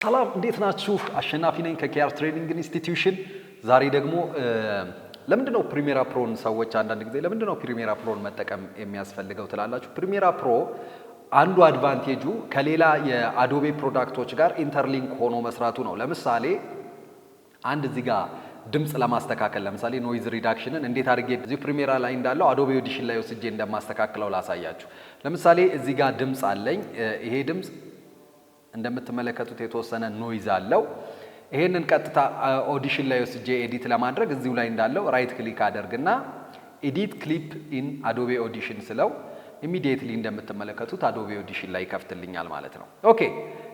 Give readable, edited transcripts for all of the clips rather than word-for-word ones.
ሰላም፣ እንዴት ናችሁ? አሸናፊ ነኝ ከ KR Training Institution። ዛሬ ደግሞ ለምንድን ነው Premiere Pro ን ሰዎች አንዳንድ ጊዜ ለምንድን ነው Premiere Pro ን መጠቀም የሚያስፈልገው ትላላችሁ። Premiere Pro አንዱ advantage ኡ ከሌላ የ Adobe product ኦች ጋር interlink ሆኖ መስራቱ ነው። ለምሳሌ አንድ እዚህ ጋር ድምፅ ለማስተካከል፣ ለምሳሌ noise reduction ን እንዴት አድርጌ እዚሁ Premiere ላይ እንዳለው Adobe Audition ላይ ወስጄ እንደማስተካክለው ላሳያችሁ። ለምሳሌ እዚህ ጋር ድምፅ አለኝ። ይሄ ድምፅ እንደምትመለከቱት የተወሰነ noise አለው። ይሄንን ቀጥታ Audition ላይ ወስጄ edit ለማድረግ እዚሁ ላይ እንዳለው right click አደርግና "Edit clip in Adobe Audition" ስለው immediately እንደምትመለከቱት Adobe Audition ላይ ይከፍትልኛል ማለት ነው። Okay፣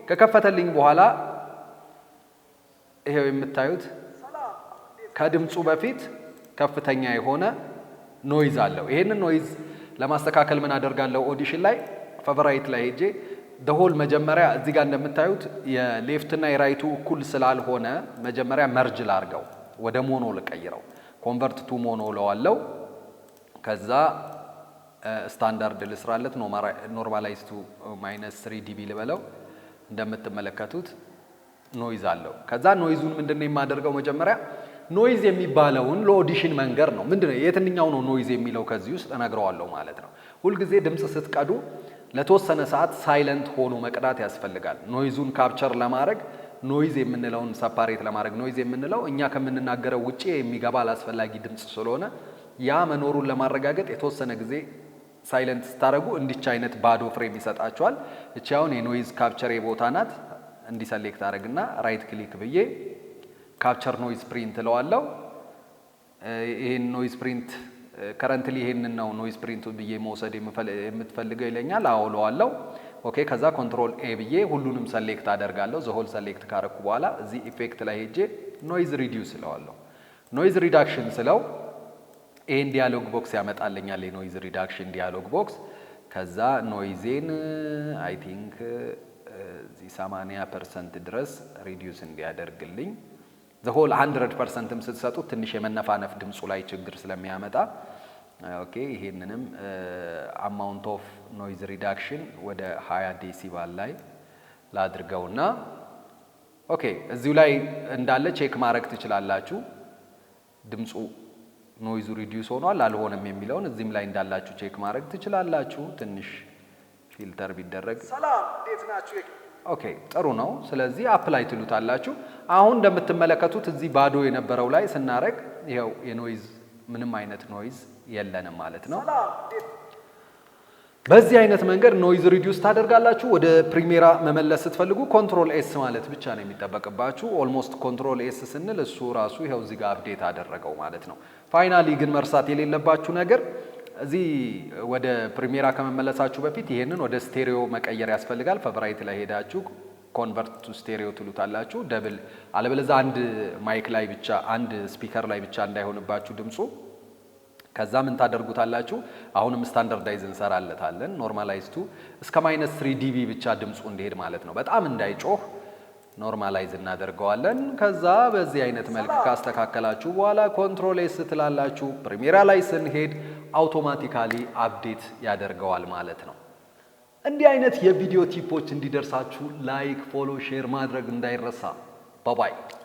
ከከፈተልኝ በኋላ ይሄው የምታዩት ከድምፁ በፊት ከፍተኛ የሆነ noise አለው። ይሄንን noise ለማስተካከል ምን አደርጋለሁ? Audition ላይ favorite ላይ ሄጄ the whole መጀመሪያ እዚህ ጋር እንደምታዩት የ left እና የ right ኡ እኩል ስላልሆነ መጀመሪያ merge ላርገው፣ ወደ mono ልቀይረው። "Convert to mono" እለዋለሁ። ከዛ ስታንዳርድ ልስራለት፣ "Normalize to -3 dB" ልበለው። እንደምትመለከቱት noise አለው። ከዛ noise ኡን ምንድን ነው የማደርገው? መጀመሪያ noise የሚባለውን ለ Audition መንገር ነው። ምንድን ነው፣ የትኛው ነው noise የሚለው ከዚህ ውስጥ እነግረዋለሁ ማለት ነው። ሁልጊዜ ድምፅ ስትቀዱ ለተወሰነ ሰዓት silent ሆኖ መቅዳት ያስፈልጋል። Noise ኡን capture ለማድረግ፣ noise የምንለውን separate ለማድረግ፣ noise የምንለው እኛ ከምንናገረው ውጭ የሚገባ አላስፈላጊ ድምፅ ስለሆነ ያ መኖሩን ለማረጋገጥ የተወሰነ ጊዜ silent ስታደርጉ እንዲች አይነት ባዶ frame ይሰጣችኋል። እቺ አሁን የ noise capture ቦታ ናት። እንዲ select አደረግና right click ብዬ "Capture noise print" እለዋለሁ። ይሄን noise print currently ይሄንን ነው noise print ብዬ መውሰድ የምትፈልገው ይለኛል። አዎ እለዋለሁ። Okay፣ ከዛ Control A ብዬ ሁሉንም select አደርጋለሁ። The whole select ካረኩ በኋላ እዚህ effect ላይ ሄጄ "Noise reduce" እለዋለሁ። Noise reduction ስለው ይሄን dialog box ያመጣልኛል። የ noise reduction dialog box። ከዛ noise ኤን I think እዚህ 80% ድረስ reduce እንዲያደርግልኝ፣ the whole 100% ም ስትሰጡት ትንሽ የመነፋነፍ ድምፁ ላይ ችግር ስለሚያመጣ፣ okay፣ ይሄንንም amount of noise reduction ወደ 20 decibel ላይ ላድርገውና okay፣ እዚሁ ላይ እንዳለ check ማድረግ ትችላላችሁ። ድምፁ noise ኡ reduce ሆኗል አልሆነም የሚለውን እዚህም ላይ እንዳላችሁ check ማድረግ ትችላላችሁ። ትንሽ filter ቢደረግ ሰላም፣ እንዴት ናችሁ? Okay፣ ጥሩ ነው። ስለዚህ apply ትሉታላችሁ። አሁን እንደምትመለከቱት እዚህ ባዶ የነበረው ላይ ስናረግ ይኸው የ noise ምንም አይነት noise የለንም ማለት ነው። ሰላም፣ እንዴት በዚህ አይነት መንገድ noise reduce ታደርጋላችሁ። ወደ Premiere መመለስ ስትፈልጉ Control S ማለት ብቻ ነው የሚጠበቅባችሁ። Almost Control S ስንል እሱ ራሱ ይኸው እዚህ ጋር update አደረገው ማለት ነው። Finally ግን መርሳት የሌለባችሁ ነገር እዚህ ወደ Premiere ከመመለሳችሁ በፊት ይሄንን ወደ stereo መቀየር ያስፈልጋል። Favorite ላይ ሄዳችሁ "Convert to stereo" ትሉታላችሁ። Double አለበለዚያ አንድ mic ላይ ብቻ፣ አንድ speaker ላይ ብቻ እንዳይሆንባችሁ ድምፁ። ከዛ ምን ታደርጉታላችሁ? አሁንም standardize እንሰራለታለን። Normalize to እስከ -3 dB ብቻ ድምፁ እንዲሄድ ማለት ነው። በጣም እንዳይጮህ normalize እናደርገዋለን። ከዛ በዚህ አይነት መልክ ካስተካከላችሁ በኋላ Control S ትላላችሁ። Premiere ላይ ስንሄድ automatically update ያደርገዋል ማለት ነው። እንዲህ አይነት የቪዲዮ tip ኦች እንዲደርሳችሁ like፣ follow፣ share ማድረግ እንዳይረሳ። Bye bye።